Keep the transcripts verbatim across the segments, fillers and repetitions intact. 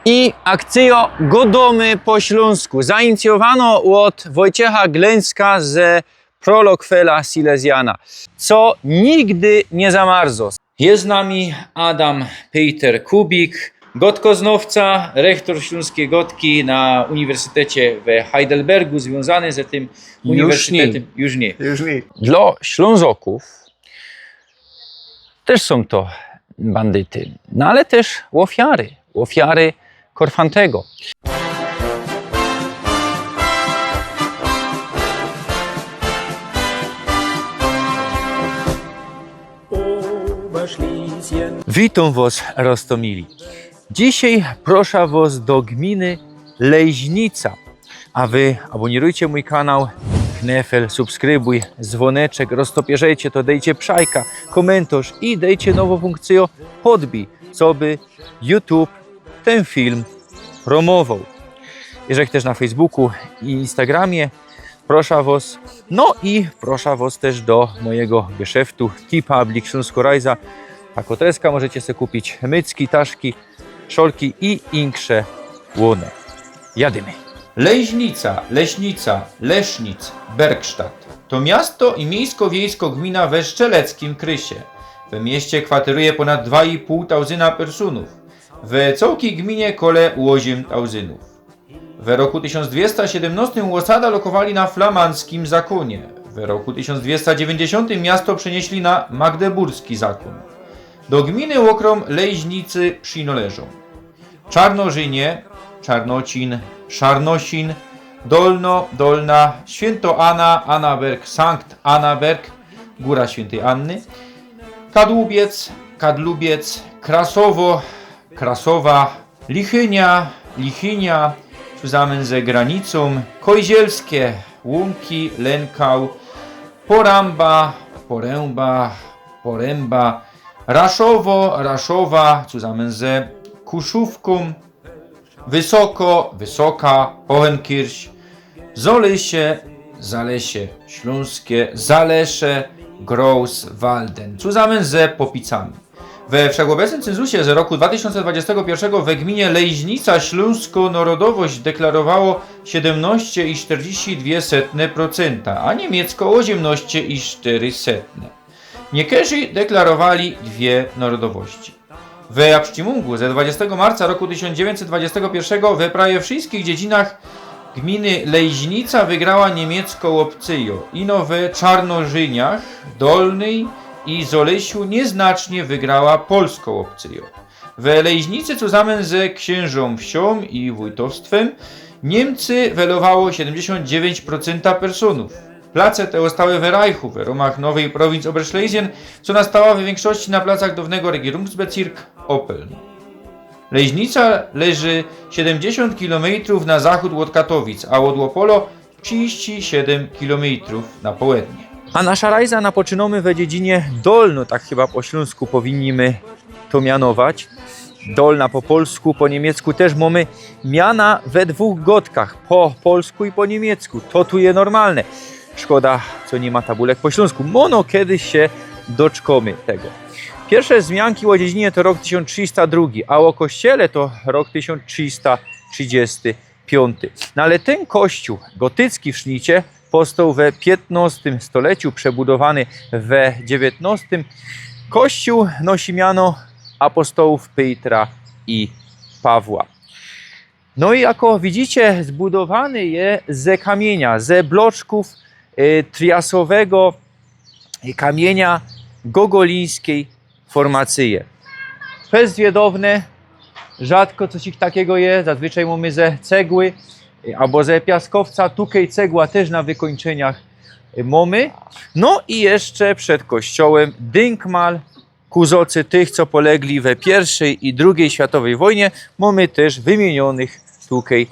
I akcyjo Gŏdōmy po ślōnsku, zainicjowano ôd Wojciecha Gleńska ze Prolokwela Silesiana, co nigdy niy zamarzo. Je z nami Adam Peter Kubik, gŏdkoznŏwca, rechtor Ślōnskij Gŏdki na Uniwersytecie we Heidelbergu, zwiōnzany ze tym uniwersytetym. Już niy. Już niy. Dlŏ Ślōnzokōw tyż sōm to bandyty, no ale tyż ôfiary, ôfiary Korfantego. Witōm wŏs, Rostōmili. Dzisiej proszã wŏs do gminy Leźnica. A wy abōnirujcie mōj kanał, knefel, subskrybōj, zwōneczek, roztopierzejcie to, dejcie psajka, kōmyntorz i dejcie nowõ fōnkcyjõ podbij, coby YouTube tyn film promowoł. Jeżech tyż na Facebooku i Instagramie, proszã wŏs. No i proszã wŏs tyż do mojigo geszeftu T-Public Ślōnskŏ Rajza. Takŏ treska, możecie se kupić mycki, taszki, szolki i insze łōne. Jadymy. Leźnica, Leśnica, Lesznic, Bergstadt. To miasto i miejsko-wiejsko gmina we strzeleckim krysie. We mieście kwateruje ponad dwa i pōł tauzyna personōw. We cołkij gminie kole ôziym tauzynōw. We roku tysiōnc dwiesta siedymnŏstym ôsada lokowali na flamandzkim zakōnie. We roku tysiōnc dwiesta dziewiyńćdziesiōntym miasto przenieśli na magdeburski zakōn. Do gminy ôkrōm Leźnicy przinoleżōm Czarnożynie, Czarnocin, Szarnosin, Dolno, Dolna, Święto Ana, Anaberg, Sankt Anaberg, Góra Świętej Anny, Kadłubiec, Kadlubiec, Krasowo, Krasowa, Lichynia, Lichynia, zusammen ze Granicōm, Kojzielskie, Łąki, Lękał, Poramba, Poręba, Poręba, Raszowo, Raszowa, zusammen ze Kuszówkōm, Wysoko, Wysoka, Hohenkirch, Zolesie, Zalesie, Ślōnskie Zalesze, Großwalden, zusammen ze Popicami. We wszechobecnym cenzusie z roku dwa tysiōnce dwudziestego piyrszego we gminie Leźnica ślōnskõ nŏrodowość deklarowało siedymnŏście i sztyrdziści dwie setne procenta, a niymieckõ ôziymnŏście i sztyry setne. Niykerzy deklarowali dwie nŏrodowości. We absztimunkù ze dwudziestego marca roku tysiōnc dziewiyńćset dwudziestego piyrszego we prawie wszyskich dziedzinach gminy Leźnica wygrała niymieckõ ôpcyjõ. Ino we Czarnożyniach Dolnyj i Zolesiu niyznacznie wygrała polskõ ôpcyjõ. We Leźnicy zusammen ze ksiynżōm wsiōm i wōjtowstwym Niymcy welowało siedymdziesiōnt dziewiyńć procenta personōw. Place te ôstały we Reichu, we rōmach nowyj prowincji Oberschlesien, co nastała we wiynkszości na placach downego Regierungsbezirk Oppeln. Leźnica leży siedymdziesiōnt kilometrōw na zachōd ôd Katowic, a ôd Opolo trzidziści siedym kilometrōw na połednie. A naszã rajzã napoczynōmy we dziedzinie Dolno, tak chyba po ślōnsku powinniśmy to mianować. Dolna po polsku, po niymieckù tyż mōmy miana we dwōch gŏdkach, po polsku i po niymieckù. To tu je normalne. Szkoda, co niy ma tabulek po ślōnsku. Może kejś sie doczkōmy tego. Piyrsze zmianki ô dziedzinie to rok tysiōnc trzista drugi, a ô kościele to rok tysiōnc trzista trzidziesti piōnti. No ale tyn kościōł gotycki w sznicie powstoł we piytnŏstym stoleciu, przebudowany we dziewiyntnŏstym. Kościōł nosi miano apostołōw Pejtra i Pawła. No i jako widzicie, zbudowany je ze kamiynia, ze bloczkōw, e, triasowego kamiynia gogolińskij formacyje. Bez dwie downe, rzadko coś ich takigo je, zazwyczaj mōmy ze cegły, e, abo ze piaskowca, tukej cegła tyż na wykōńczyniach, e, mōmy. No i jeszcze przed kościołym dynkmal ku zŏcy tych, co polegli we piyrszej i drugij światowyj wojnie. Mōmy tyż wymiyniōnych tukej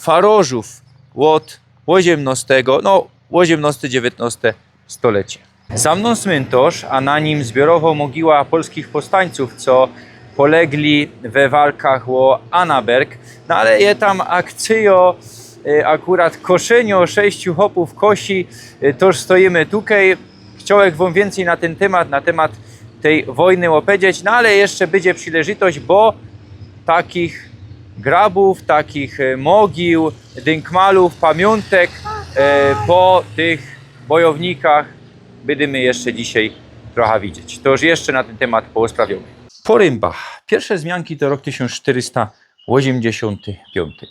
farożōw ôd ôziymnŏstego, no, ôziymnŏste, dziewiyntnŏste stolecie. Za mnōm smyntŏrz, a na nim zbiorowŏ mogiła polskich powstańcōw, co polegli we walkach ô Annaberg. No ale je tam akcyjŏ, e, akurat koszyniŏ, sześciu chopōw kosi, e, tōż stojymy tukej. Chciołech wōm wiyncyj na tyn tymat, na tymat tyj wojny ôpedzieć, no ale jeszcze bydzie przileżytość, bo takich grobōw, takich e, mogiōł, dynkmalōw, pamiōntek e, po tych bojownikach bydymy jeszcze dzisiej trocha widzieć. To już jeszcze na tyn tymat porozprawiōmy. Porymba. Piyrsze zmianki to rok tysiōnc sztyrysta ôziymdziesiōnty piōnty.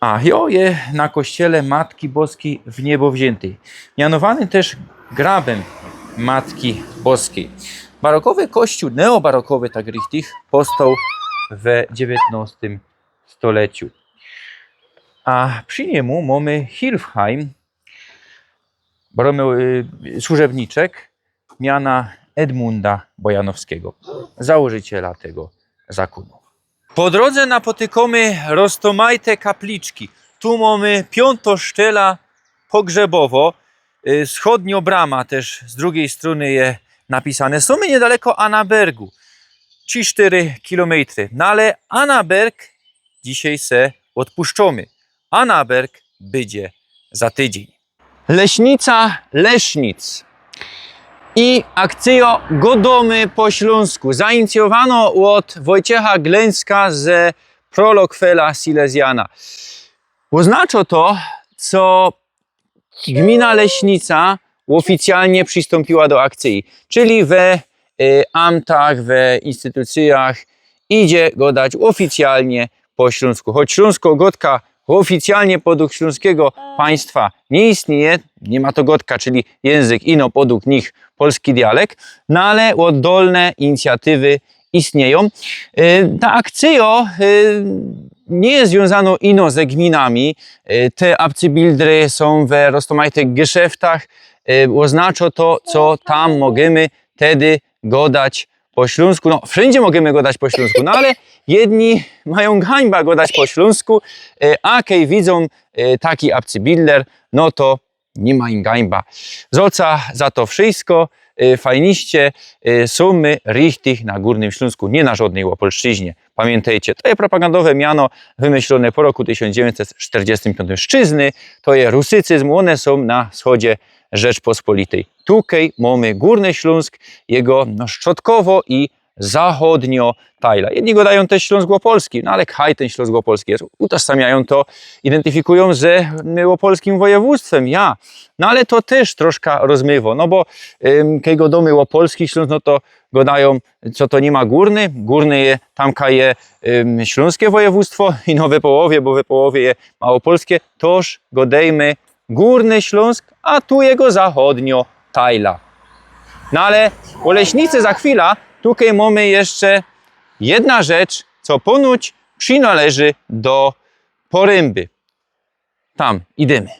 A jo je na kościele Matki Boskij w Niebo Wziyntyj, mianowany tyż grobym Matki Boskij. Barokowy kościół, neobarokowy tak richtig, powstoł we dziewiętnastym stoleciu. A przi niymu mōmy Hilfheim, bromy y, służebniczek, miana Edmunda Bojanowskigo, założyciela tego zakōnu. Po drodze napotykōmy roztōmajte kapliczki. Tu mōmy piōnto szczela pogrzebowo. Y, wschodnio brama tyż z drugij strōny je napisane. Sōmy niydaleko Annabergu, trzi sztyry kilometry. No ale Annaberg dzisiej se ôdpuszczōmy. Annaberg bydzie za tydziyń. Leśnica Lesznic i akcyjo Godōmy po ślōnsku, zainicjowano ôd Wojciecha Gleńska ze Prolokwela Silesiana. Ôznaczo to, co gmina Leśnica ôficjalnie przistōmpiła do akcyji, czyli we y, amtach, we instytucyjach idzie godać ôficjalnie po ślōnsku. Choć ślōnsko godka ôficjalnie podug ślōnskigo państwa niy istnije, niy ma to godka, czyli jynzyk, ino podug nich polski dialek, no ale ôddolne inicjatywy istniyjōm. Y, ta akcyjo y, niy je zwiōnzano ino ze gminami. Y, te abcybildry sōm we roztōmajtych geszeftach. Y, ôznaczo to, co tam mogymy tedy godać po ślōnsku. No, wszyndzie mogymy godać po ślōnsku, no ale jedni majōm gańba godać po ślōnsku, y, a kej widzōm y, taki abcybildler, no to niy ma im gańba. Zoca za to wszysko, y, fajniście, y, sōm my richtig na Gōrnym Ślōnsku, niy na żodnyj Ôpolszczyźnie. Pamiyntejcie, to je propagandowe miano wymyślōne po roku tysiōnc dziewiyńćset sztyrdziestym piōntym. Szczizny to je rusycyzm, ône sōm na wschodzie Rzeczpospolitej. Tukej mōmy Gōrny Ślōnsk, jego no, strzodkowo i zachodnio tajla. Jedni godajōm tyż Ślōnsk Ôpolski, no ale kaj tyn Ślōnsk Ôpolski je? Utożsamiajōm to, identyfikujōm ze y, ôpolskim wojewōdztwym, ja. No ale to tyż troszka rozmywo, no bo ym, kej godōmy Ôpolski Ślōnsk, no to godajōm, co to niy ma Gōrny. Gōrny je, tamka je ym, ślōnske wojewōdztwo i no we połowie, bo we połowie je małopolske, toż godejmy Gōrny Ślōnsk, a tu jego zachodnio tajla. No ale ô Leśnicy za chwila, tukej mōmy jeszcze jedna rzecz, co ponoć przinŏleży do Porymby. Tam, idymy.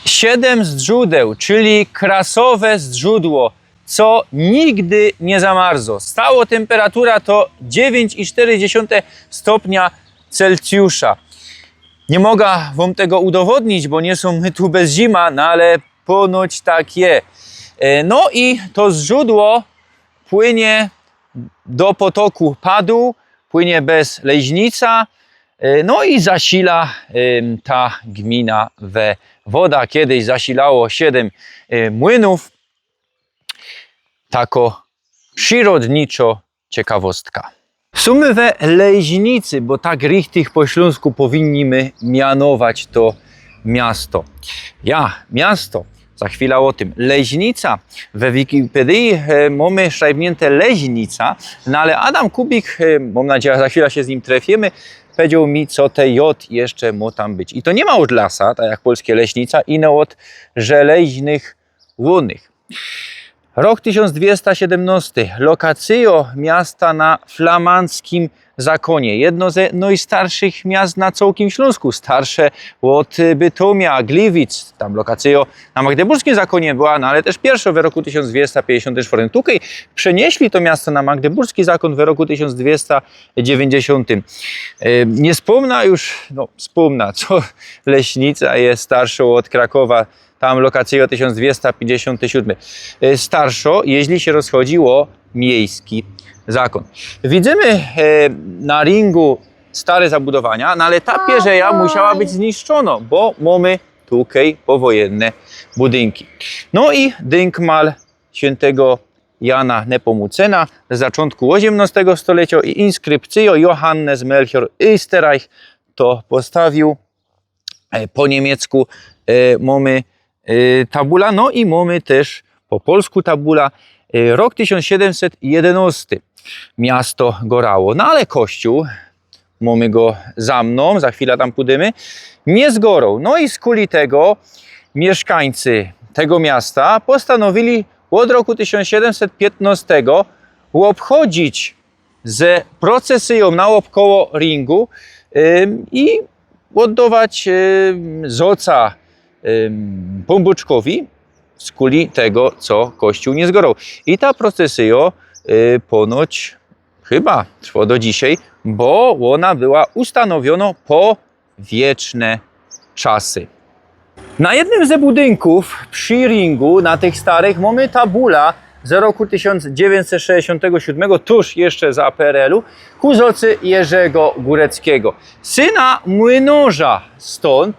Siedym zdrzōdeł, czyli krasowe zdrzōdło, co nigdy niy zamarzo. Stało tymperatura to dziewiyńć i sztyry dziesiōnte stopnia Celsjusza. Niy moga wōm tego udowodnić, bo niy sōm my tu bez zima, no ale ponoć tak je. E, no i to zdrzōdło płynie do potoku Padōł, płynie bez Leźnica, e, no i zasila, em, ta gmina we woda. Kejś zasilało siedym, e, młynōw. Tako przirodniczŏ ciekawostka. Sōm my we Leźnicy, bo tak richtig po ślōnsku powinni my mianować to miasto. Ja, miasto. Za chwila ô tym. Leźnica. We Wikipedii, e, mōmy szrajbniynte Leźnica, no ale Adam Kubik, e, mōm nadzieja, za chwila sie z nim trefiymy, powiedzioł mi, co te J jeszcze mŏ tam być. I to niy ma ôd lasa, tak jak polske leśnica, ino ôd żeleźnych łōnych. Rok tysiōnc dwiesta siedymnŏsty. Lokacyjŏ miasta na flamandzkim zakōnie. Jedno ze nojstarszych miast na cołkim Ślōnsku. Starsze ôd, y, Bytōmia, Gliwic. Tam lokacyjŏ na magdeburskim zakōnie była, no ale tyż piyrszŏ we roku tysiōnc dwiesta piyńćdziesiōntym sztwŏrtym. Tukej przenieśli to miasto na magdeburski zakōn we roku tysiōnc dwiesta dziewięćdziesiōntym. Y, niy spōmna już, no, spōmna, co Leśnica je starszŏ ôd Krakowa. Tam lokacyjŏ tysiōnc dwiesta piyńćdziesiōnty siódmy. Y, starszŏ, jeźli sie rozchodzi ô miejski zakōn. Widzymy, e, na ringu stare zabudowania, no ale ta pierzeja musiała być zniszczōnŏ, bo mōmy tukej powojynne budynki. No i dynkmal świętego Jana Nepomucena z zaczōntku ôziymnostego stolecio i inskrypcyjo Johannes Melchior Österreich to postawiōł. E, po niymiecku, e, mōmy, e, tabula, no i mōmy tyż po polsku tabula. E, rok tysiōnc siedymset jedynŏsty. Miasto gorało. No ale kościōł, mōmy go za mnōm, za chwila tam pōdymy, niy zgoroł. No i skuli tego miyszkańcy tego miasta postanowili ôd roku tysiōnc siedymset piytnŏstego ôbchodzić ze procesyjōm naôbkoło ringu, ym, i ôddować, ym, zôca, ym, Pōnbōczkowi, skuli tego, co kościōł niy zgoroł. I ta procesyjo, y, ponoć chyba trwo do dzisiej, bo ôna była ustanowiono po wieczne czasy. Na jednym ze budynkōw przi ringu, na tych starych, mōmy tabula z roku tysiōnc dziewiyńćset sześćdziesiōntego siódmego, tuż jeszcze za P R L-u, ku zŏcy Jerzego Góreckigo, syna młynŏrza stōnd.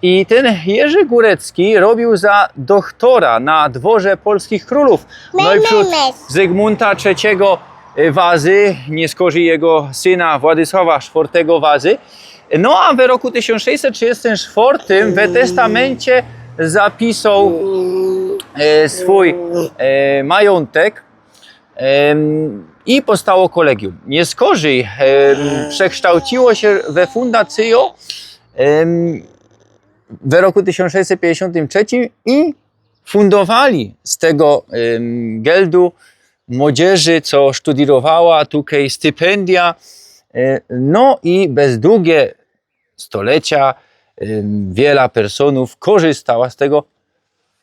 I tyn Jerzi Górecki robiył za dochtora na dworze polskich krōlōw. No i wśrōd Zygmōnta trzeciego, y, Wazy, niy skorzij jego syna Władysława sztwŏrtego Wazy. No a we roku tysiōnc sześćset trzidziestym sztwŏrtym we testamencie zapisoł, e, swōj, e, majōntek, em, i powstało kolegium. Niy skorzij, em, przekształciło sie we fundacyjo, em, we roku tysiōnc sześćset piyńćdziesiōntym trzecim i fundowali z tego, em, geldu młodzieży, co sztudirowała tukej, stypendia. E, no i bez dugie stolecia, em, wiela personōw korzystała z tego,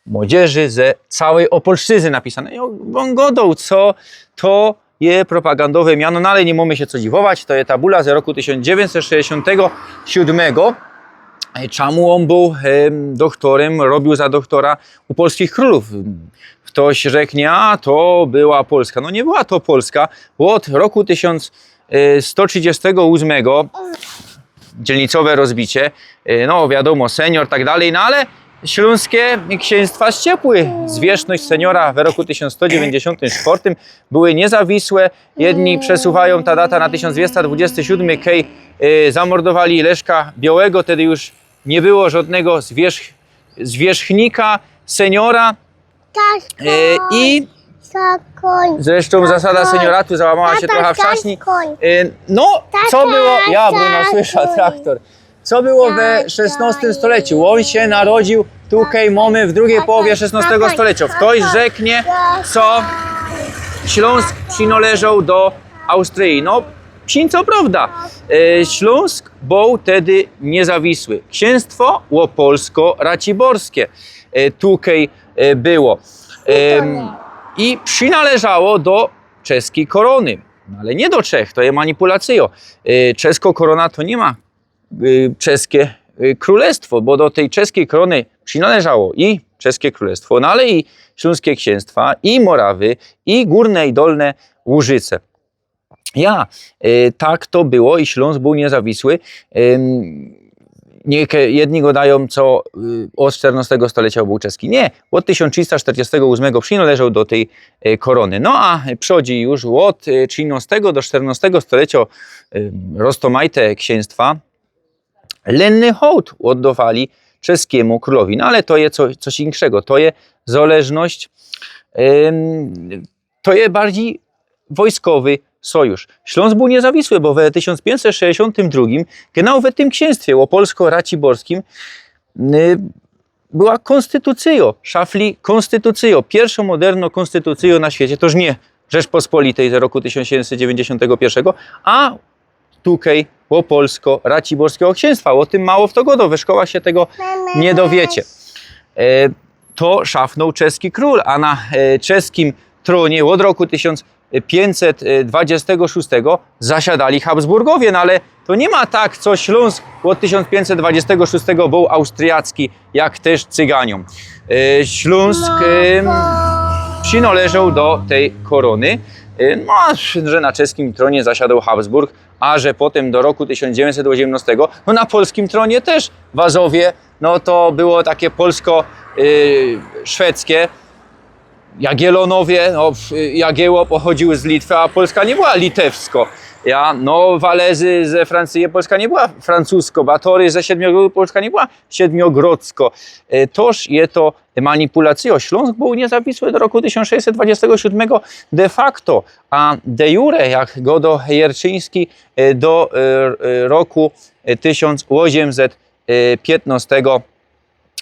młodzieży ze cołkij Ôpolszczyzny napisane. I ôn godoł, co to je propagandowe miano, no ale niy mōmy sie co dziwować, to je tabula z roku tysiōnc dziewiyńćset sześćdziesiōntego siódmego. E, czamu ôn bōł, em, dochtorym, robiył za dochtora u polskich krōlōw? Ftoś rzeknie, a to była Polska. No niy była to Polska. Ôd roku tysiōnc sto trzidziestego ôsmego, dzielnicowe rozbicie, e, no wiadōmo, senior, tak dalij, no ale ślōnske ksiynstwa sciepły zwierzchność seniora we roku tysiōnc sto dziewiyńćdziesiōntym sztwŏrtym, były niyzawisłe. Jedni przesuwajōm ta data na tysiōnc dwiesta dwudziesty siódmy, kej, e, zamordowali Leszka Białego, tedy już niy było żŏdnego zwierzch-, zwierzchnika, seniora. E, i zresztōm zasada senioratu załamała sie trocha wczaśnij. E, no, co było? Ja, Bruno, słysza, traktor. Co było we szesnŏstym stoleciu? Ôn sie narodził tukej, mōmy w drugij połowie szesnŏstego stolecia. Ftoś rzeknie, co Ślōnsk przinŏleżoł do Austryje. No, cin co prŏwda. E, Ślōnsk bōł tedy niyzawisły. Ksiynstwo ôpolsko-raciborskie, e, tukej, e, było. Em, i przinŏleżało do czeskij korōny. No, ale niy do Czech, to je manipulacyjo. E, czesko korōna to niy ma, e, czeskie, e, krōlestwo, bo do tyj czeskij korōny przinŏleżało i czeskie krōlestwo, no ale i ślōnskie ksiynstwa, i Morawy, i Gōrne i Dolne Łużyce. Ja, e, tak to było i Ślōnsk bōł niyzawisły. Em, niy-, jedni godajōm, co, y, ôd sztyrnŏstego stolecia bōł czeski. Niy, ôd tysiōnc trzista sztyrdziestego ôsmego przinŏleżoł do tyj, e, korōny. No a przodzi już ôd, e, trzinŏstego do sztyrnŏstego stolecia, e, roztōmajte ksiynstwa lenny hołd ôddŏwali czeskimu krōlowi. No ale to je co-, coś inkszego. To je zŏleżność, em, to je bardzij wojskowy sojusz. Ślōnsk bōł niyzawisły, bo we tysiōnc piyńćset szesćdziesiōntym drugim genau we tym ksiynstwie ôpolsko-raciborskim, y, była kōnstytucyjo, szafli kōnstytucyjo, piyrszŏ modernŏ kōnstytucyjo na świecie, toż niy Rzeczpospolitej z roku tysiōnc siedymset dziewiyńćdziesiōntego piyrszego, a tukej ôpolsko-raciborskigo ksiynstwa. Ô tym mało fto godo, we szkołach sie tego niy dowiecie. E, to szafnōł czeski krōl, a na, e, czeskim trōnie ôd roku tysiōnc piyńćset dwudziestego szōstego zasiadali Habsburgowie, no ale to niy ma tak, co Ślōnsk ôd tysiōnc piyńćset dwudziestego szōstego bōł austriacki, jak tyż Cyganiōm. E, Ślōnsk, em, przinŏleżoł do tyj korōny, e, no a że na czeskim trōnie zasiadōł Habsburg, a że potym do roku tysiōnc dziewiyńćset ôziymnŏstego, no na polskim trōnie tyż Wazowie, no to było take polsko, y, szwedzkie. Jagiellonowie, no, Jagiełło pochodziły z Litwy, a Polska niy była litewsko. Ja, no, Walezy ze Francyje, Polska niy była francusko, Batory ze Siedmiogrodu, Polska niy była siedmiogrodzko. E, toż je to manipulacyjo. Ślōnsk bōł niyzawisły do roku tysiōnc sześćset dwudziestego siódmego de facto, a de jure, jak godo Jerczyński, e, do, e, e, roku, e, tysiōnc ôziemset pietnostego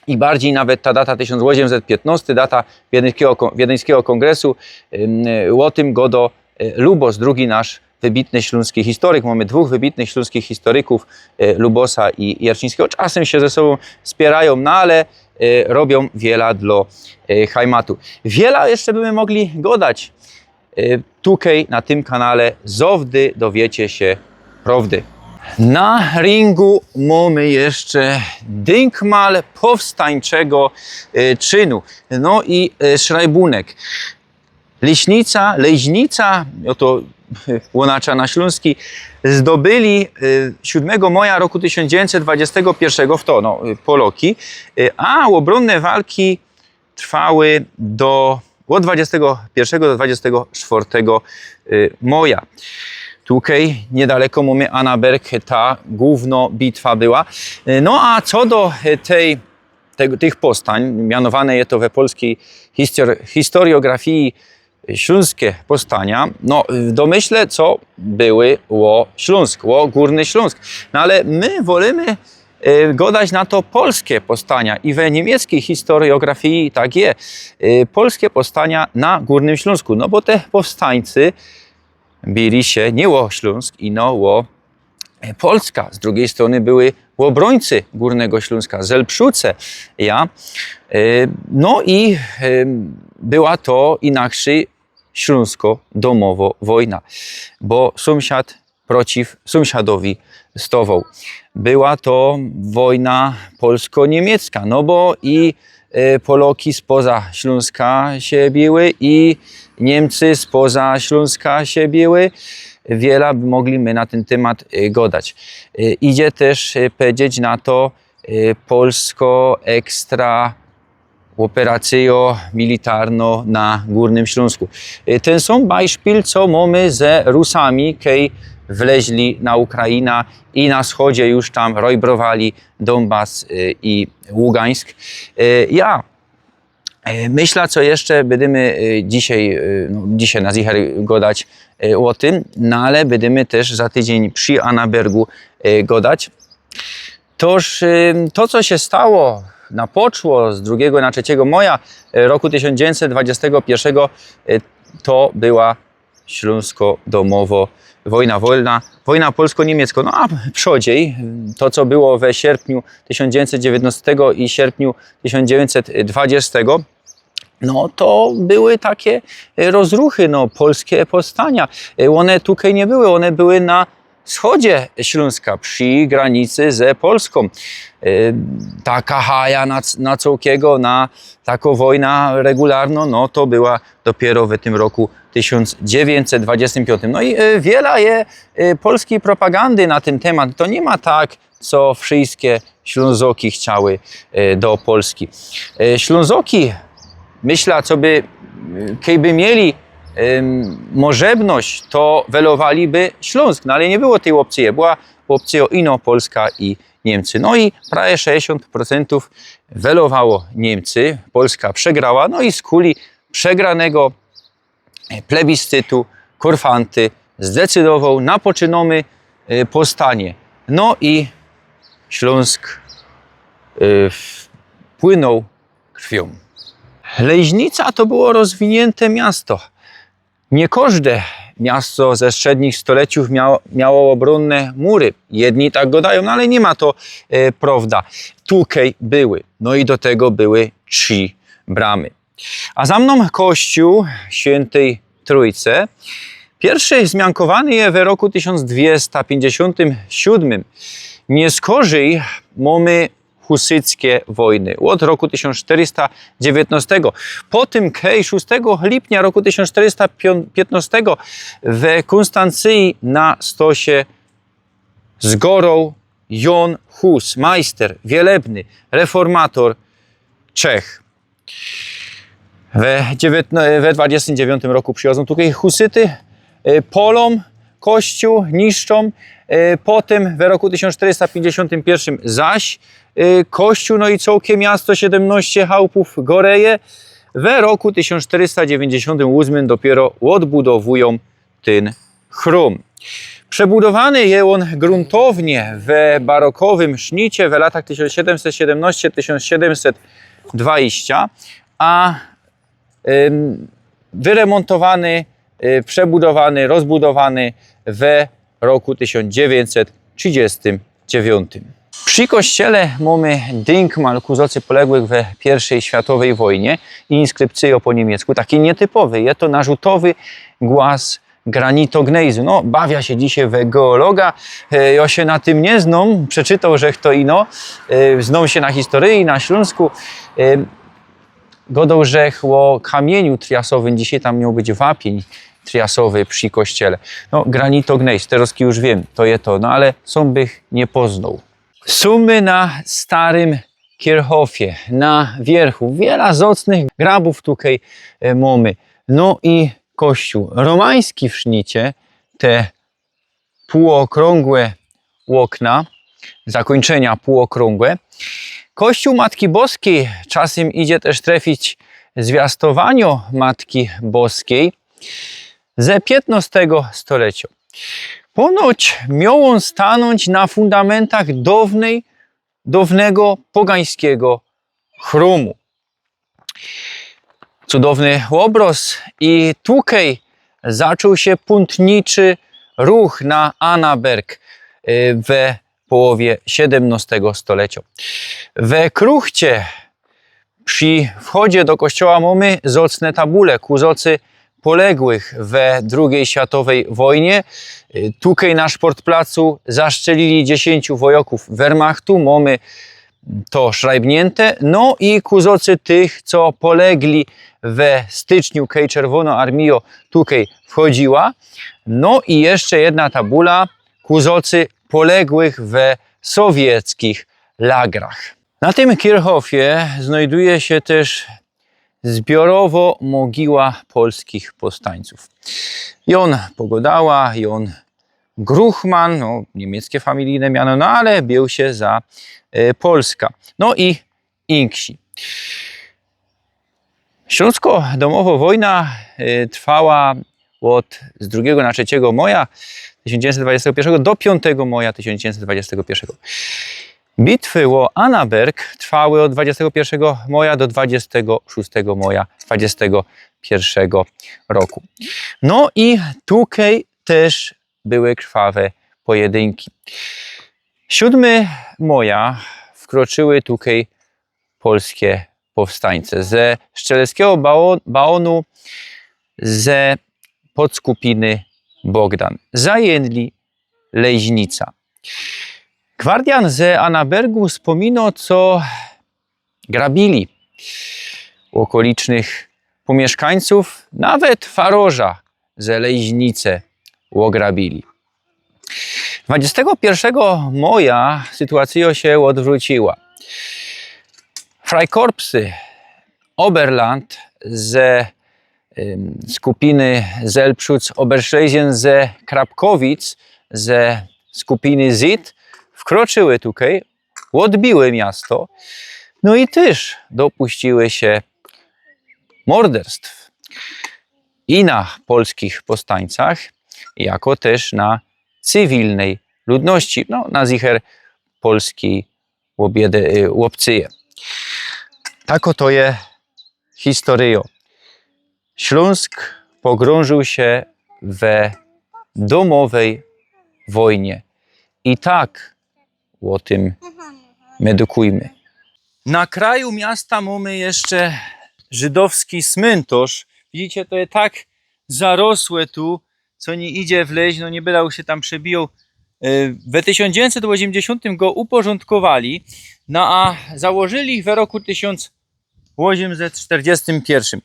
i bardzij nawet ta data tysiōnc ôziemset pietnōsty, data Wiedeńskigo Kō-, Wiedeńskigo Kōngresu, ym, ô tym godo, e, Lubos, drugi nasz wybitny ślōnski historyk. Mōmy dwōch wybitnych ślōnskich historykōw, e, Lubosa i Jerczyńskigo. Czasym sie ze sobōm spiyrajōm, no ale, e, robiōm wiela dlo, e, hajmatu. Wiela jeszcze bymy mogli godać, e, tukej na tym kanale, zowdy dowiecie sie prowdy. Na ringu mōmy jeszcze dynkmal powstańczego, e, czynu. No i, e, szrajbōnek. Leśnica, Leźnica, ôto, e, ônacza na ślōnski, zdobyli, e, siódmego moja roku tysiōnc dziewiyńćset dwudziestego piyrszego w to, no, e, Poloki, e, a ôbronne walki trwały do, ôd dwudziestego piyrszego do dwudziestego czworytego, e, moja. Tukej niydaleko mōmy Annaberg, ta głōwno bitwa była. E, no a co do, e, tej, tego, tych powstań, mianowane je to we polskij histor-, historyjografii ślōnske powstania, no, w domyśle, co były ô Ślōnsk, ô Gōrny Ślōnsk. No ale my wolymy, e, godać na to polske powstania i we niymieckyj historyjografii tak je, e, polske powstania na Gōrnym Ślōnsku, no bo te powstańcy bili sie niy ô Ślōnsk, ino ô, e, Polska. Z drugij strōny były ôbrōńcy Gōrnego Ślōnska, Zelpszuce, ja. E, no i, e, była to inakszyj ślōnsko-dōmowo wojna, bo sōmsiad przeciw sōmsiadowi stowoł. Była to wojna polsko-niymiecka, no bo i, e, Poloki spoza Ślōnska sie biły, i Niymcy spoza Ślōnska sie biły. Wiela by mogli my na tyn tymat, e, godać. E, idzie tyż, e, pedzieć na to, e, polsko ekstra operacyjo militarno na Gōrnym Ślōnsku. E, tyn sōm bajszpil, co mōmy ze Rusami, kej wleźli na Ukraina i na wschodzie już tam rojbrowali Donbas, e, i Ługańsk. E, ja, e, myśla, co jeszcze bydymy, e, dzisiej, e, no, dzisiej na zicher godać, e, ô tym, no ale bydymy tyż za tydziyń przi Annabergu, e, godać. Toż, y, to, co sie stało, napoczło z drugigo na trzecigo moja, y, roku tysiōnc dziewiyńćset dwudziestego piyrszego, y, to była ślōnsko-dōmowo wojna, wojna, wojna polsko-niymiecko. No a przodziej, y, to, co było we sierpniu tysiōnc dziewiyńćset dziewiyńtnostego i sierpniu tysiōnc dziewiyńćset dwudziestego, no to były take, e, rozruchy, no, polske powstania. E, ône tukej niy były, ône były na wschodzie Ślōnska, przi granicy ze Polskōm. E, taka haja na, na cołkigo, na tako wojna regularno, no to była dopiyro w tym roku tysiōnc dziewiyńćset dwudziestym piōntym. No i, e, wiela je, e, polskij propagandy na tyn tymat. To niy ma tak, co wszyjske Ślōnzoki chciały, e, do Polski. E, Ślōnzoki, myśla, co by, e, kejby mieli, em, możebność, to welowaliby Ślōnsk, no ale niy było tyj ôpcyje, była ôpcyjo ino Polska i Niymcy. No i prawie sześćdziesiōnt procentōw welowało Niymcy, Polska przegrała, no i skuli przegranego plebiscytu Korfanty zdecydowoł: napoczynōmy, e, powstanie. No i Ślōnsk, e, wpłynoł krwiōm. Leźnica to było rozwiniynte miasto. Niy kożde miasto ze strzednich stoleciōw miało, miało ôbrōnne mury. Jedni tak godajōm, no ale niy ma to, e, prowda. Tukej były. No i do tego były trzi bramy. A za mnōm kościōł Świyntej Trōjce. Piyrszy wzmiankowany je we roku tysiōnc dwieście piyńćdziesiōntym siódmym. Niyskorzij mōmy husyckie wojny ôd roku tysiōnc sztyrysta dziewiyńtnostego. Po tym, kej szōstego lipnia roku tysiōnc sztyrysta piyńtnostego we Kōnstancyji na stosie zgoroł Jōn Hus, majster, wielebny, reformator Czech. We, dziewiętno- we dwudziestym dziewiątym roku przijŏdzōm tukej husyty, e, polōm kościōł, niszczōm. E, potym we roku tysiōnc sztyrysta piyńćdziesiōntym piyrszym zaś, e, kościōł, no i cołkym miasto, siedymnŏście chałpōw goreje. We roku tysiōnc sztyrysta dziewiyńćdziesiōntym ôsmym dopiyro ôdbudowujōm tyn chrōm. Przebudowany je ôn gruntownie we barokowym sznicie we latach tysiōnc siedymset siedymnŏście, tysiōnc siedymset dwadzieścia, a, ym, wyremōntowany, y, przebudowany, rozbudowany we roku tysiōnc dziewiyńćset trzidziestym dziewiōntym. Przi kościele mōmy dynkmal ku zŏcy poległych we piyrszej światowyj wojnie i inskrypcyjŏ po niymiecku, taki niytypowy, je to narzutowy głaz granitognejzu. No, bawia sie dzisiej we geologa, e, jŏ sie na tym niy znōm, przeczytoł żech to ino, e, znōm sie na historyji, na Ślōnsku. E, godoł żech ô kamiyniu triasowym, dzisiej tam mioł być wapiyń triasowy przi kościele. No, granitognejz, terŏz już wiym, to je to, no ale sōm bych niy poznoł. Sōmy na starym Kirchhofie, na wiyrchu. Wiela zŏcnych grabōw tukej, e, mōmy. No i kościōł romański w sznicie, te półokrōngłe ôkna, zakōńczynia półokrōngłe. Kościōł Matki Boskij, czasym idzie tyż trefić zwiastowaniŏ Matki Boskij ze piytnŏstego stoleciŏ. Ponoć mioł ôn stanōńć na fundamyntach downyj, downego pogańskigo chrōmu. Cudowny ôbrŏz i tukej zaczōł sie pōntniczy ruch na Annaberg, y, we połowie siedymnŏstego stoleciŏ. We kruchcie przi wchodzie do kościoła mōmy zŏcne tabule ku zŏcy poległych we drugij światowyj wojnie. Y, tukej na szportplacu zastrzelili dziesiyńciu wojŏkōw Wehrmachtu, mōmy to szrajbniynte. No i ku zŏcy tych, co polegli we styczniu, kej Czerwōnŏ Armijŏ tukej wchodziła. No i jeszcze jedna tabula ku zŏcy poległych we sowieckich lagrach. Na tym Kirchhofie znajduje sie tyż zbiorowŏ mogiła polskich powstańcōw. Jōn Pogodała, Jōn Gruchman, no, niymieckie familijne miano, no ale biōł sie za, e, Polska. No i inksi. Ślōnsko-dōmowŏ wojna, e, trwała ôd, z drugigo na trzecigo moja tysiōnc dziewiyńćset dwudziestego piyrszego do piōntego moja tysiōnc dziewiyńćset dwudziestego piyrszego. Bitwy ô Annaberg trwały ôd dwudziestego piyrszego moja do dwudziestego szōstego moja dwudziestego piyrszego roku. No i tukej tyż były krwawe pojedynki. Siōdmy moja wkroczyły tukej polskie powstańce ze Strzeleckigo Bało-, Baōnu, ze podskupiny Bogdan. Zajyli Leźnica. Gwardian ze Annabergu spōmino, co grabili ôkolicznych pōmiyszkańcōw, nawet farŏrza ze Leźnice ôgrabili. Dwudziestego piyrszego moja sytuacyjŏ sie ôdwrōciła. Freikorpsy Oberland ze, ym, skupiny Selbstschutz Oberschlesien, ze Krapkowic, ze skupiny Süd wkroczyły tukej, ôdbiły miasto, no i tyż dopuściły sie morderstw i na polskich powstańcach, jako tyż na cywilnyj ludności, no, na zicher polskij ôbiedy-, y, ôpcyje. Takŏ to je historyjŏ. Ślōnsk pogrōnżōł sie we dōmowyj wojnie. I tak ô tym medykujmy. Na kraju miasta mōmy jeszcze żydowski smyntŏrz. Widzicie, to je tak zarosłe tu, co niy idzie wleć, no niy byda sie tam przebijoł. E, we tysiōnc dziewiyńćset ôziymdziesiōntym go uporzōndkowali, no a założyli we roku tysiōnc ôziymset sztyrdziestym piyrszym.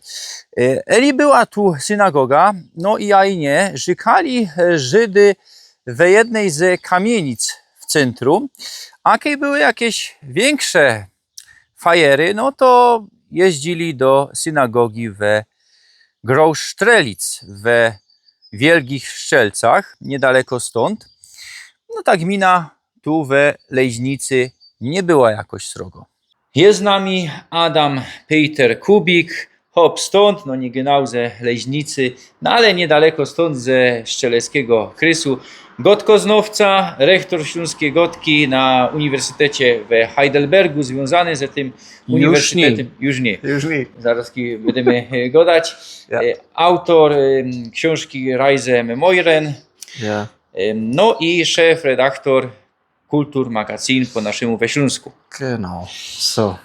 E, eli była tu synagoga, no i a i niy, rzykali, e, Żydy we jednyj ze kamiynic w cyntrum, a kej były jakeś wiynkrze fajery, no to jeździli do synagogi we Groß Strelitz, we Wielgich Strzelcach, niydaleko stōnd. No ta gmina tu we Leźnicy niy była jakoś srogo. Je z nami Adam Peter Kubik, hop stōnd, no niy genau ze Leźnicy, no ale niydaleko stōnd ze Strzeleckigo Krysu. Godkoznowca, rechtor Ślōnskij Godki na Uniwersytecie we Heidelbergu, zwiōnzany ze tym uniwersytetym. Już niy. Już niy. Już niy. Zarŏz ki-, bydymy, e, godać. Ja. E, autor, em, ksiōnżki Reise Memoiren. Ja. Em, no i szefredaktor Kulturmagazyn po naszymu we Ślōnsku. Genau. So.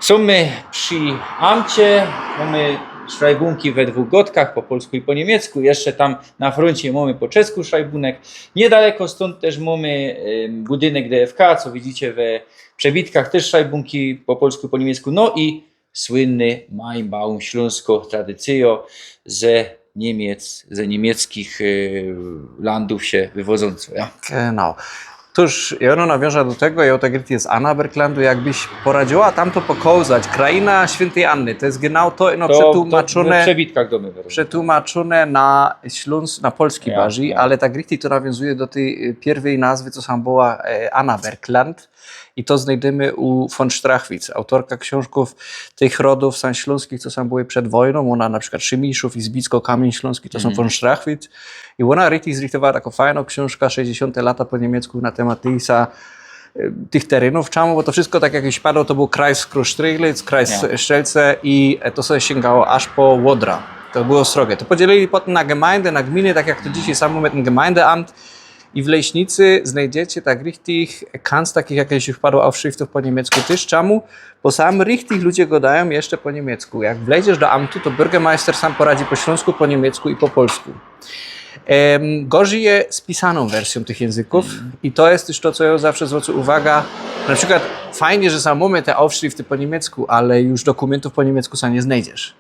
Sōm my przi amcie, mōmy szrajbōnki we dwōch godkach, po polsku i po niymiecku. Jeszcze tam na frōncie mōmy po czesku szrajbōnek. Niydaleko stōnd tyż mōmy, em, budynek D F K, co widzicie we przebitkach, tyż szrajbōnki po polsku, po niymiecku. No i słynny Mein Baum Schlōnsko, tradycyjo ze Niymiec-, ze niymiecczich, e, landōw sie wywodząco, ja. Genau. Tōż, i ôno nawiōnże do tego, i ô te grity z Annaberglandu, jakbyś poradziyła tam to pokołzać, kraina świyntyj Anny, to je genau to, no, to, to przetłumaczōne, w przebitkach dōmy wyrobiōne. Przetłumaczōne na Ślōns-, na polski. Ja, bardzij, ja. Ale ta grity to nawiōnzuje do tyj, e, piyrwyj nazwy, co sam była, e, Annabergland. I to znajdymy u von Strachwitz, autorka ksiōnżkōw tych rodōw sań ślōnskich, co sam były przed wojnōm. Ôna na przikłod Szymiszōw i Zbicko, Kamiyń Ślōnski, to sōm Mhm. von Strachwitz. I ôna richtig zrichtowała takõ fajnõ ksiōnżkã, sześćdziesiōnte lata po niymiecku, na tymat tyj sa-, e, tych terynōw. Czamu? Bo to wszysko, tak jak już padoł, to bōł Kreis Groß Strelitz, Kreis Ja. Strzelce i, e, to sie siyngało aż po Łodra. To było srogie. To podzielili potym na Gemeinde, na gminy, tak jak to dzisiej sam mōmy, tyn Gemeindeamt. I w Leśnicy znajdziecie tak richtig kanc takich, jak już padoł, Aufschriftōw po niymiecku tyż. Czamu? Bo sam richtig ludzie godajōm jeszcze po niymiecku. Jak wleziesz do amtu, to bürgermeister sam poradzi po ślōnsku, po niymiecku i po polsku. Em, gorzij je z pisanōm wersyjōm tych jynzykōw. Mhm. I to je tyż to, co jo zawsze zwracōm uwaga. Na przikłod fajnie, że sam mōmy te Aufschrifty po niymiecku, ale już dokymyntōw po niymiecku sam niy znajdziesz.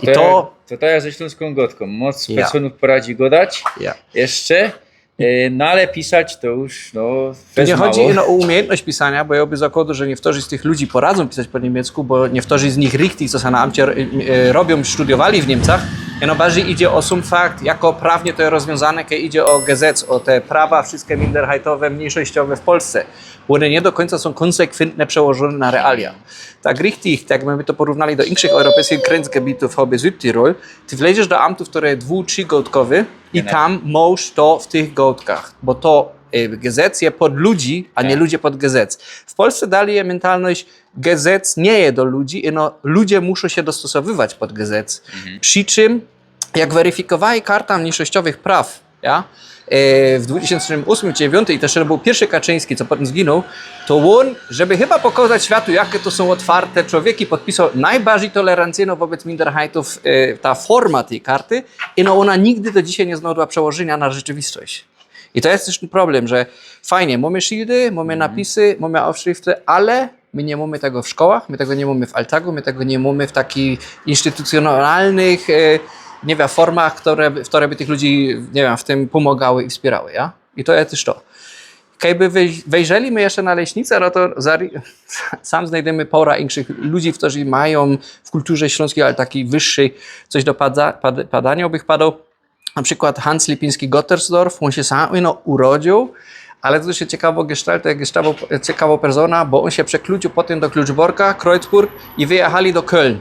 I To to je, to tak jak ze ślōnskōm godkōm. Moc Ja. personōw poradzi godać. Ja. Jeszcze. E, no ale pisać to już, no, Tu bez niy chodzi mało. ino ô umiejyntność pisaniŏ, bo jo bych zakłodōł, że niyktorzy z tych ludzi poradzōm pisać po niymiecku, bo niyktorzy z nich richtig, co se na amcie, e, e, robiōm, sztudiowali w Niymcach. Ino bardzij idzie ô sōm fakt, jako prawnie to je rozwiōnzane, kej idzie ô Gesetz, ô te prawa wszyske minderheitowe, mniyjszościowe w Polsce. Bo ône niy do kōńca sōm kōnsekwyntnie przełożōne na realia. Tak richtig, tak jak my by to porównali do inkszych europejskich Grenzgebietōw, choćby Südtirol, ty wleziesz do amtōw, kere je dwu-, trzigŏdkowe, i Genau. tam mōsz to w tych gŏdkach, bo to, y, Gesetz je pod ludzi, a niy Tak. ludzie pod Gesetz. W Polsce dalij je mentalność, Gesetz niy je do ludzi, ino ludzie muszōm sie dostosowywać pod Gesetz. Mhm. Przi czym, jak weryfikowali karta mniyjszościowych praw, ja, y, w dwa tysiōnce ôziymdziesiōnt dziewiōnty i tyż to bōł piyrszy Kaczyński, co potym zginōł, to ôn, żeby chyba pokozać światu, jake to sōm ôtwarte czowieki, podpisoł nojbardzij tolerancyjno wobec minderheitōw, y, ta forma tyj karty, ino ôna nigdy do dzisiej niy znŏdła przełożyniŏ na rzeczywisność. I to je tyż tyn problem, że fajnie, mōmy szildy, mōmy Mhm. napisy, mōmy Aufschrifty, ale my niy mōmy tego w szkołach, my tego niy mōmy w alltagu, my tego niy mōmy w takich instytucjōnalnych, e, niy wiym, formach, kere, kere by tych ludzi, niy wiym, w tym pōmogały i wspierały, ja? I to je tyż to. Kejby wej-, wejrzeli my jeszcze na Leśnicã, no to zari-, sam znojdymy pora inkszych ludzi, kerzy majōm w kulturze ślōnskij, ale takij wyższyj, coś do pada-, pad-, padaniŏ bych padoł. Na przikłŏd Hans Lipiński-Gottersdorff, ôn sie sam ino urodziył, ale to sie ciekawo gestalt, to je gestało, ciekawo persōna, bo ôn sie przeklucziył potym do Kluczborka, Kreuzburg i wyjechali do Köln.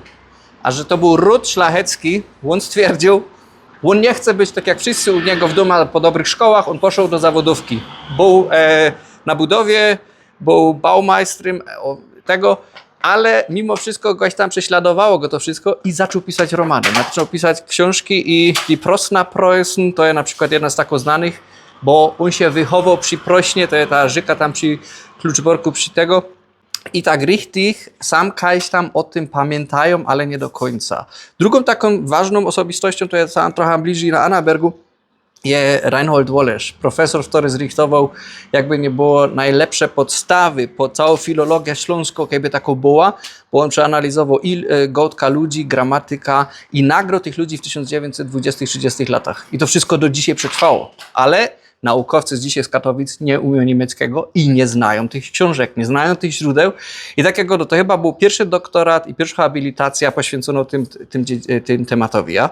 A że to bōł rōd szlacheccki, ôn stwierdziył, ôn niy chce być tak jak wszyscy u niego w dōma po dobrych szkołach, ôn poszoł do zawodōwki. Bōł, e, na budowie, bōł baumajstrym, e, ô, tego, ale mimo wszysko goś tam prześladowało go to wszysko i zaczōn pisać romany. Zaczōn pisać ksiōnżki i Die Preußer Preußen to je na przikłŏd jedna z tako znanych, bo ôn sie wychowoł przi Preußnie, to je ta rzyka tam przi Kluczborku, przi tego. I tak richtig sam kajś tam ô tym pamiyntajōm, ale niy do kōńca. Drugōm takōm ważnōm ôsobistnościōm, to je sam trocha bliżyj na Annabergu, je Reinhold Wollesz, profesor, kery zrichtowoł, jakby niy było, nojlepsze podstawy po cołkã filologijã ślōnskõ, jakby takŏ była, bo ôn przeanalizowoł i, e, gŏdka ludzi, gramatyka i nagroł tych ludzi w tysiōnc dziewiyńćset dwudziestych, trzidziestych latach. I to wszysko do dzisiej przetrwało. Ale Naukowcy dzisiej z Katowic niy umiyōm niymieckigo i niy znajōm tych ksiōnżek, niy znajōm tych źrōdeł. I tak jak gŏdōm, to chyba bōł piyrszy doktorat i piyrszŏ habilitacyjŏ poświyncōnŏ tym, tym, dzie- tym tematowi. Ja?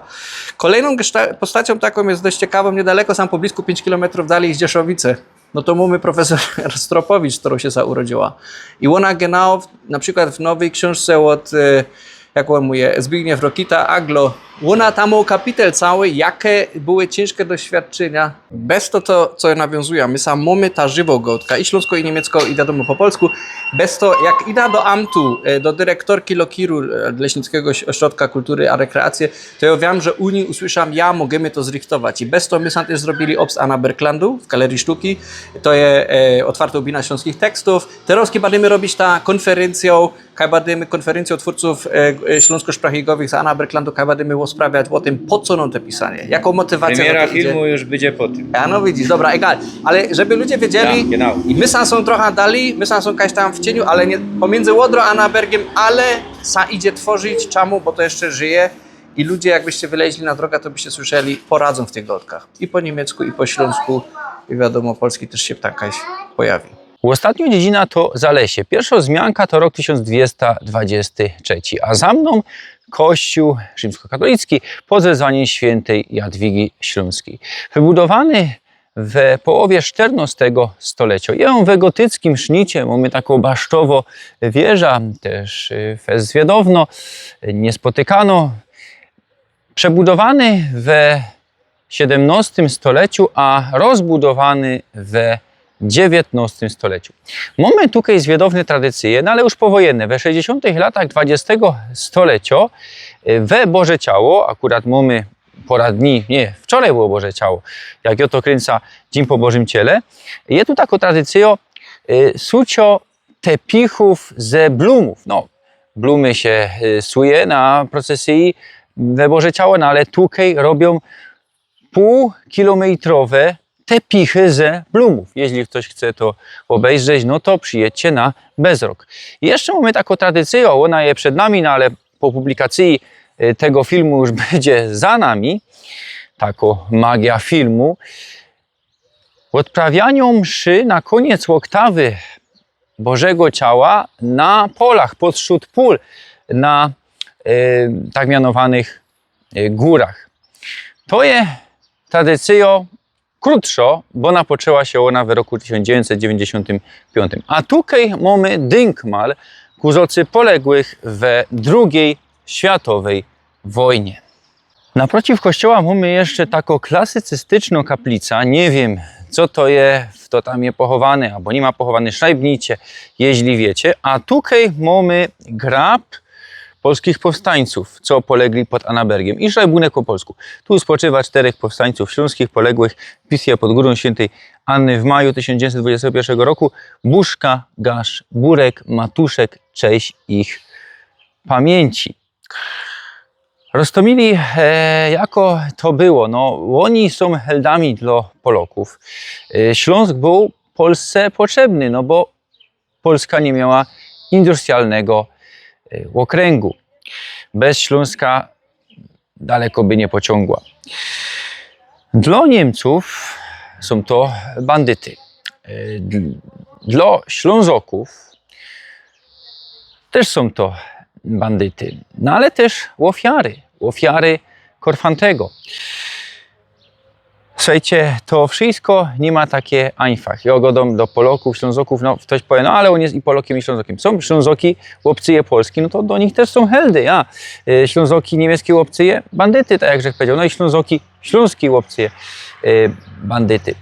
Kolejnōm geszta- postaciōm takōm je dość ciekawōm, niydaleko, sam poblisku, piyńć kilometrōw dalij, Zdzieszowice. No to mōmy profesor Rostropowicz, kerŏ sie za urodziyła. I ôna genau w, na przikłŏd w nowyj ksiōnżce ôd, e, jak ôn muje, Zbigniew Rokita, Aglo. Ôna tam mŏ kapitel cały, jake były ciynżke doświadczynia. Bez to, to, co nawiōnzujã, my sam mōmy ta żywŏ gŏdka, i ślōnskŏ, i niymiecko, i wiadōmo po polsku. Bez to, jak ida do amtu, e, do dyrektorki Lokiru, e, Leśnickigo Oś- Ośrodka Kultury a Rekreacyje, to jŏ wiym, że u nij usłyszã, ja, mogymy to zrychtować. I bez to my sam tyż zrobiyli ôbst Ana Berglandu w Galerii Sztuki. To je, e, ôtwartŏ bina ślōnskich tekstōw. Terŏz, kej bydymy robić ta kōnferyncyjŏ, kej bydymy kōnferyncyjŏ twōrcōw, e, e, ślōnskosprachigowych z Ana Berglandu, kej bydymy rozprawiać ô tym, po co nōm te pisanie, jakŏ motywacyjŏ. Premiera na to idzie. Filmu już bydzie po tym. A no widzisz, dobra, egal. Ale żeby ludzie wiedzieli, ja, genau. I my sam sōm trocha dalij, my sam sōm jakoś tam w cieniu, ale niy, pomiyndzy Łodrōm a Annabergiem, ale sam idzie twŏrzić, czemu? Bo to jeszcze żyje. I ludzie, jakbyście wyleźli na drogã, to byście słyszeli, poradzōm w tych gŏdkach. I po niymiecku, i po ślōnsku, i wiadōmo, polski tyż sie tam jakoś pojawi. Ôstatniŏ dziedzina to Zalesie. Piyrszŏ zmianka to rok tysiōnc dwieście dwadzieścia trzeci, a za mnōm kościōł rzimskokatolicki pod wezwanim świyntej Jadwigi Ślōnskij. Wybudowany w połowie sztyrnŏstego stoleciyŏ. Je ôn w gotyckim sznicie, mōmy takõ baszczowõ wieżã, tyż, y, fest zwiadowno, y, niyspotykanõ. Przebudowany we siedymnŏstym stoleciu, a rozbudowany we dziewiyntnŏstym stoleciu. Mōmy tukej zwiadowne tradycyje, no ale już powojenne. We sześćdziesiōntych latach dwudziestego stoleciŏ, y, we Boże Ciało, akurat mōmy pŏra dni, niy, wczoraj było Boże Ciało, jak jŏ to kryncã, Dziyń po Bożym Ciele, je tu takŏ tradycyjŏ, y, suciŏ tepichōw ze blumōw. No, blumy sie, y, suje na procesyji we Boże Ciało, no ale tukej robiōm pōłkilōmetrowe tepichy ze blumōw. Jeźli ftoś chce to ôbejrzeć, no to przijydźcie na Bezrok. I jeszcze mōmy takŏ tradycyjŏ, ôna je przed nami, no ale po publikacyji, y, tego filmu już bydzie za nami. Takŏ magijŏ filmu. Ôdprawianiŏ mszy na kōniec ôktawy Bożego Ciała na polach, postrzōd pōl, na, y, tak mianowanych, y, gōrach. To je tradycyjŏ krōtszŏ, bo napoczła sie ôna w roku tysiōnc dziewiyńćset dziewiyńćdziesiōntym piōntym. A tukej mōmy dynkmal ku zŏcy poległych we drugij światowyj wojnie. Naprociw kościoła mōmy jeszcze takŏ klasycystycznŏ kaplica. Niy wiym, co to je, fto tam je pochowane, abo niy ma pochowane, szlajbnijcie, jeźli wiycie. A tukej mōmy grab polskich powstańcōw, co polegli pod Annabergiem. I szlajbunek po polsku. Tu spoczywa sztyrech powstańcōw ślōnskich poległych w bitwie pod Gōrōm Świyntej Anny w maju tysiōnc dziewiyńćset dwudziestego piyrszego roku. Buszka, Gasz, Burek, Matuszek, cześć ich pamiyńci. Roztōmili, e, jako to było. No, ôni sōm heldami dlŏ Polŏkōw. E, Ślōnsk bōł Polsce potrzebny, no bo Polska niy miała industrialnego, e, ôkryngu. Bez Ślōnska daleko by niy pociōngła. Dlŏ Niymcōw sōm to bandyty. E, dl-, dlŏ Ślōnzokōw tyż sōm to bandyty. No ale tyż ôfiary, ôfiary Korfantego. Słuchejcie, to wszysko niy ma taki ajnfach. Jŏ gŏdōm do Polŏkōw, Ślōnzokōw, no ftoś powie, no ale ôn je i Polŏkiym, i Ślōnzokym. Sōm Ślōnzoki, ôbcyje Polski, no to do nich tyż sōm heldy, ja. Y, Ślōnzoki, niymieckie ôbcyje, bandyty, tak jak żech powiedzioł, no i Ślōnzoki, ślōnski ôbcyje, y, bandyty.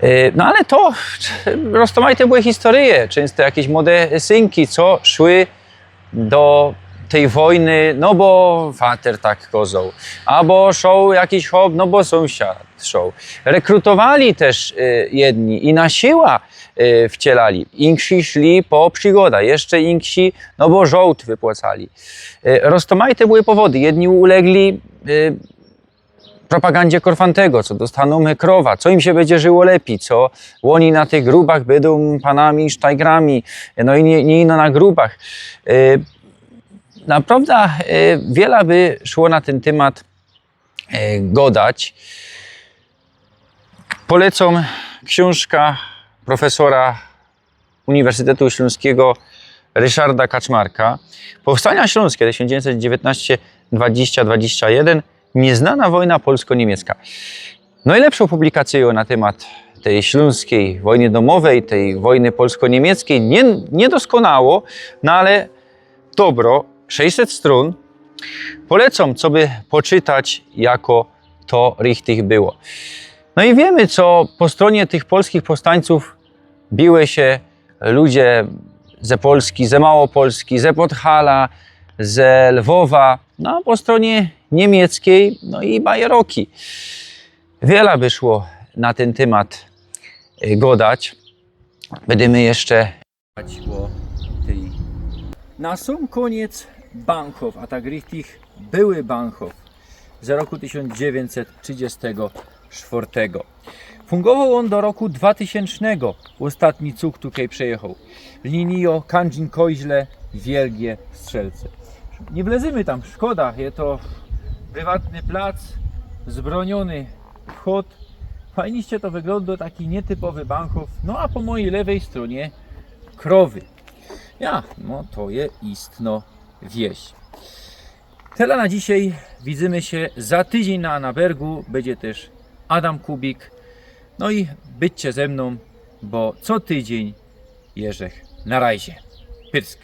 Y, no ale to roztōmajte były historyje, czynsto jakeś młode synki, co szły do tyj wojny, no bo fater tak kozoł, abo szoł jakiś chop, no bo sōmsiad szoł. Rekrutowali tyż, y, jedni i na siła, y, wcielali. Inksi szli po przigoda, jeszcze inksi, no bo żołd wypłacali. Y, roztōmajte były powody. Jedni ulegli, y, propagandzie Korfantego, co dostanōm krowa, co im sie bydzie żyło lepij, co ôni na tych grubach bydōm panami, sztajgrami, no i niy, niy ino na grubach. Y, naprŏwdã, y, wiela by szło na tyn tymat, y, gŏdać. Polecam książka profesora Uniwersytetu Śląskiego Ryszarda Kaczmarka. Powstania Śląskie tysiąc dziewięćset dziewiętnaście dwadzieścia dwadzieścia jeden. Nieznana wojna polsko-niemiecka. Najlepszą publikacją na temat tej śląskiej wojny domowej, tej wojny polsko-niemieckiej, nie, niedoskonało, no ale dobro, sześćset strun. Polecam, co by poczytać, jako to richtig było. No i wiemy, co po stronie tych polskich powstańców biły się ludzie ze Polski, ze Małopolski, ze Podhala, ze Lwowa, no a po stronie niemieckiej, no i Bajeroki. Wiele by szło na ten temat y, godać. Będziemy jeszcze o tej. Na sam koniec Bahnhof, a tak richtig były Bahnhof z roku tysiąc dziewięćset trzydziestego czwartego. Fungował on do roku dwa tysięcznego. Ôstatni cug tukej przejechał. Linijo Kędzin-Koźle, Wielgie Strzelce. Nie wlezymy tam, szkoda, je to prywatny plac, zbroniony wchód. Fajniście to wygląda, taki nietypowy Bahnhof. No a po mojej lewej stronie krowy. Ja, no to je istno wieś. Tyle na dzisiaj. Widzymy się za tydzień na Annabergu. Będzie też Adam Kubik. No i bądźcie ze mną, bo co tydzień Jerzech. Na razie. Pyrsk.